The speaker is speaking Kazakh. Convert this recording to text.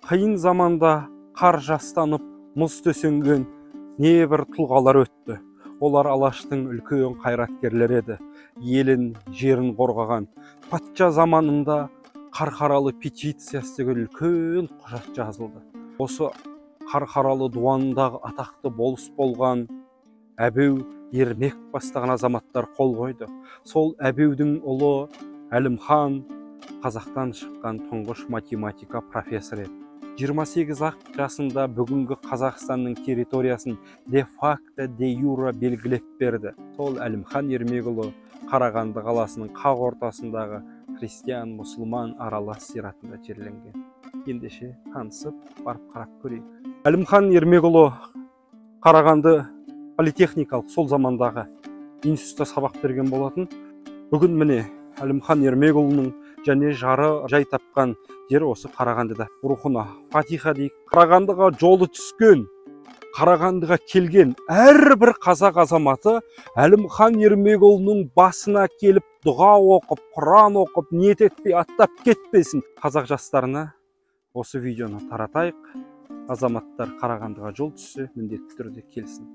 Қиын заманда қар жастанып, мұз төсенген небір тұлғалар өтті. Олар Алаштың үлкен қайраткерлері еді. Елін, жерін қорғаған. Патша заманында Қарқаралы петициясы деген үлкен құжат жазылды. Осы Қарқаралы дуанындағы атақты болыс болған Әбеу Ермек бастаған азаматтар қол қойды. Сол Әбеудің ұлы Әлімхан қазақтан шыққан тұңғыш математика профессоры еді. 28 ақ жасында бүгінгі Қазақстанның территориясын де факто, де юра белгілеп берді. Сол Әлімхан Ермекұлы Қарағанды қаласының қақ ортасындағы христиан, мұсылман аралас зиратында жерленген. Ендеше танысып, барып қарап көрейік. Әлімхан Ермекұлы Қарағанды политехникалық сол замандағы институтта сабақ берген болатын. Бүгін міне Әлімхан Ермекұлының және жары жай тапқан жер осы Қарағандыда. Рухына фатиха дейік. Қарағандыға жолы түскен, Қарағандыға келген әрбір қазақ азаматы Әлімхан Ермекұлының басына келіп дұға оқып, құран оқып, ниет етпей аттап кетпесін. Қазақ жастарына осы видеоны таратайық. Азаматтар Қарағандыға жол түссе, міндетті түрде келсін.